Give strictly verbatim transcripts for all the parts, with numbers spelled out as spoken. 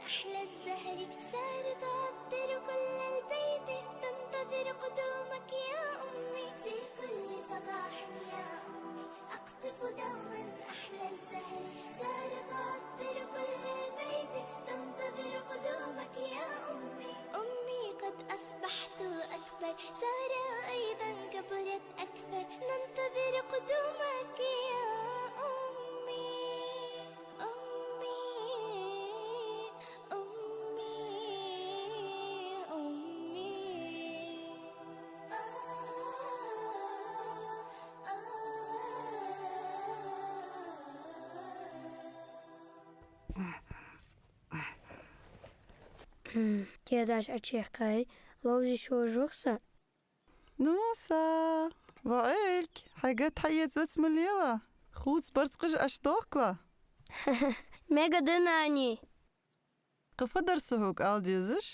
أحلى الزهر سار تعطر كل البيت، تنتظر قدومك يا أمي. في كل صباح يا أمي أقطف دوما أحلى الزهر، سار تعطر كل البيت، تنتظر قدومك يا أمي. أمي، قد أصبحت أكبر، سارة أيضا كبرت أكثر، ننتظر قدومك يا أمي. أمي، أمي، أمي. آه، آه، آه. Даьдас Ӏочуехкай, ловзаш волаш ва-кх со. Нуса, ва Ӏелка, хьай гатта хьаэца вац ма лела, хувца барзкъаш аш дохкала. Мегаргда, нани. Кхы фу дар со хьога ала дезаш?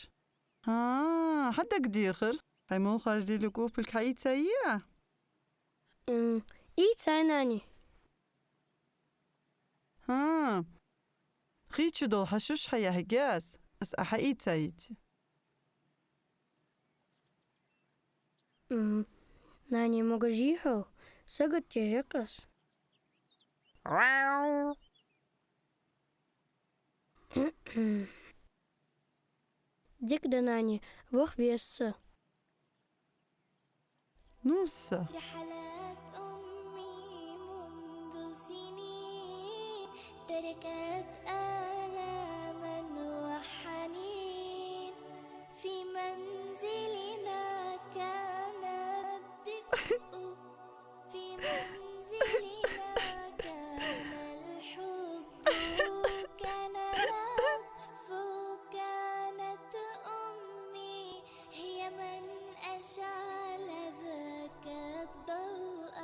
ХӀа, хьадагадехар. Хьай молхаш лелаю кӀопалг хьаийцай? М, ийцай, нани. ХӀа. Хий чу дола хьашуш хьаяхьийга аз, аз Ӏа хьаийца йийца. М, нани, могаш йий хьо, сагот чӀоагӀа еза-кх аз. Дика да, нани, ваха веза со. Нуса. رحلت أمي منذ سنين، تركت آلاما وحنين. في منزلنا كان الدفء، في منزلنا كان الحب، كان العطف، كانت أمي هي من أشعل ذاك الضوء.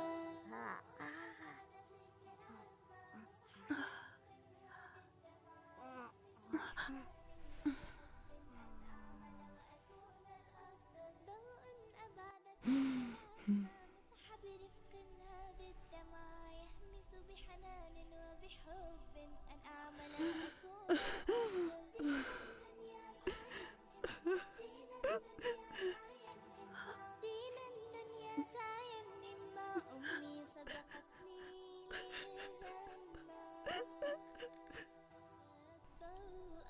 ضوء أبعدت الكلام، مسح برفق هذه الدمعة، يهمس بحنان وبحب أن أعمل وأكون الأفضل. دين الدنيا سعيا همة، دين الدنيا سعيا همة، أمي سبقتني للجنة. ضوء،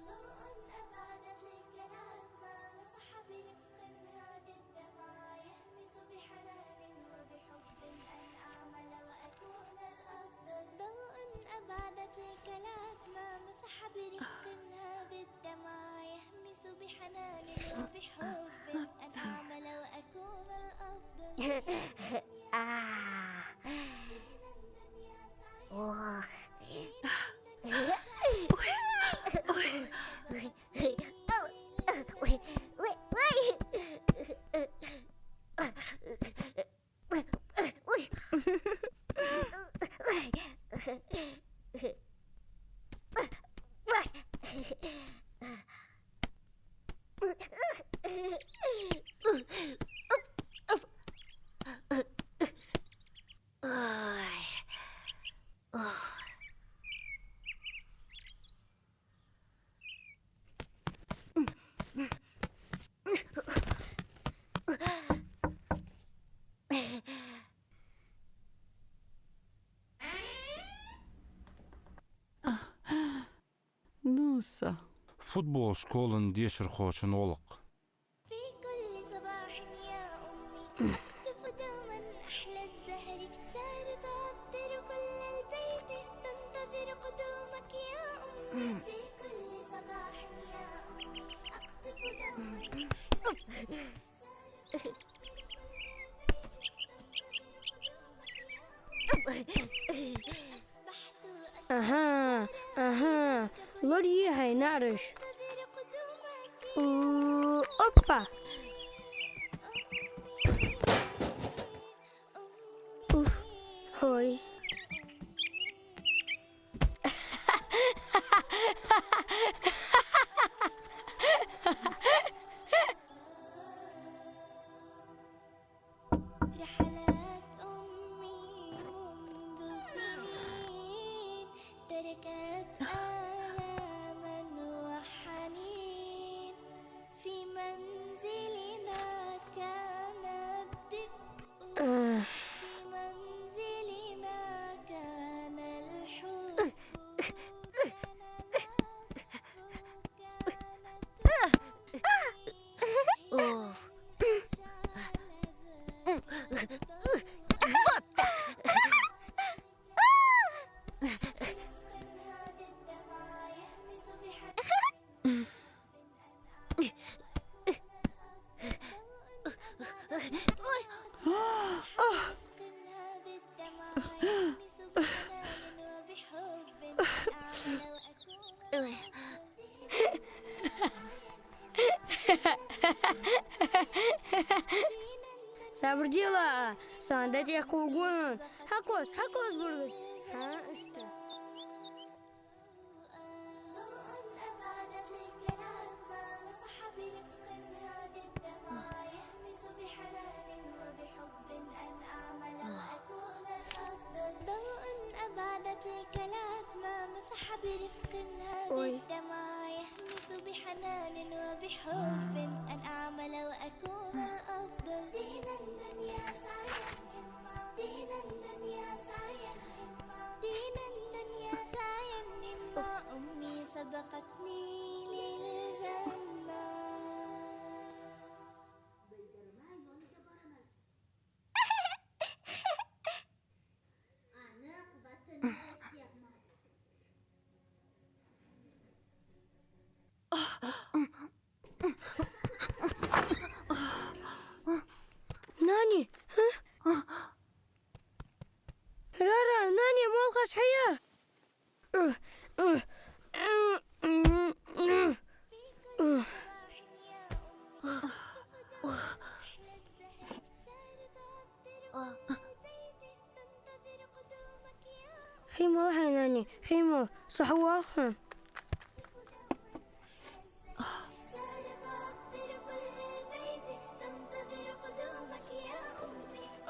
ضوء أبعدت للكلام ما مسح برفق هذه الدمعة، يهمس بحنان وبحب أن أعمل وأكون الأفضل. ضوء أبعدت للكلام ما مسح برفق هذه الدمعة، يهمس بحنان وبحب أن أعمل وأكون الأفضل. آه. أوه. Нуса. Футбол школан дешархочун гӀулакх. في كل صباح يا أمي أقطف دوما أحلى الزهر، سار تعطر كل البيت، تنتظر قدومك يا أمي. في كل صباح يا أمي أقطف دوما أحلى الزهر، سار تعطر كل البيت، تنتظر قدومك يا أمي. أصبحت أكبر. أها، أها، لوري هاي نعرش. أو، أوبا. أوف، هوي. رحلت أمي منذ سنين، تركت آلاما Бурдела, а, сона дӀатӀехьа кхувргва хьона. Хьакхосс, хьакхосс, бургаца. Хьа, иштта. ضوء أبادت الكلات ما مسح برفق هذه الدمعة يهمس بحنان وبحب أن أعمل وأكون الأفضل. ضوء أبادت الكلات ما مسح برفق هذه الدمعة يهمس بحنان وبحب أن أعمل وأكون الأفضل. دين الدنيا سعيا همة، دين الدنيا سعيا همة، دين الدنيا سعيا همة، أمي سبقتني للجنة. Нани, хӀа? Рара, нани, молхаш хьая? Хий мала хьай, нани, хий мала, со хьавоал хьона.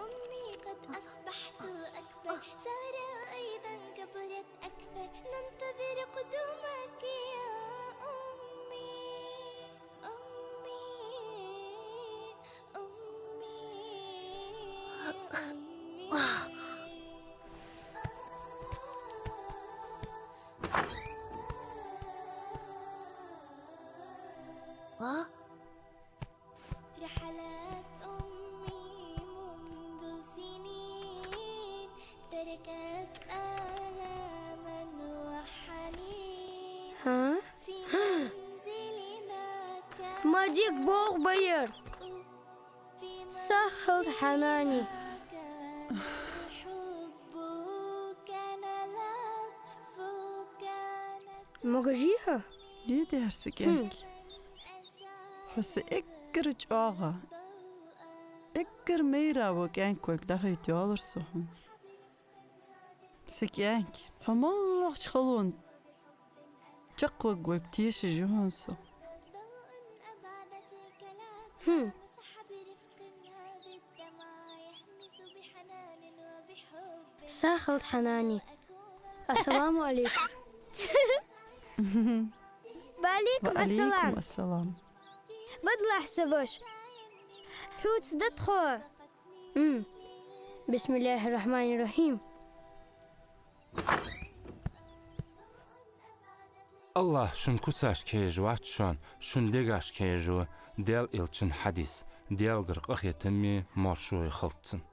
أمي، قد أصبحت أكبر. سارة أيضا كبرت أكثر. ننتظر قدومك يا أمي. أمي، أمي، أمي. رحلت أمي منذ سنين، تركت آلاما وحنين. ها؟ في منزلنا كان. Ма дика болх ба ер. Сахал хьа, нани. الحب كان لطف كانت. Могаш хьо? Дийдер са кӀаьнк. Хьо са эггара чӀоагӀа, эггара майра вола кӀаьнк волга дӀахайта йоаллар со хьона. Са кӀаьнк, хьо моллагӀча халонца чакхваргволга тешаш я хьона со. Хм. Сахал хьа, нани. Ассаламу Ӏалайкум. Ва Ӏалайкум ассалам. Ва Ӏалайкум ассалам. Бадалахь, са воша. Хьоца да тхо. М. بسم الله الرحمن الرحيم. АллахӀ шун куцаш кхераш вац шоана, шун дегаш кхераш ва. Даьла элчан хьадис, Даьлагара къахетами маршои хилда цунна.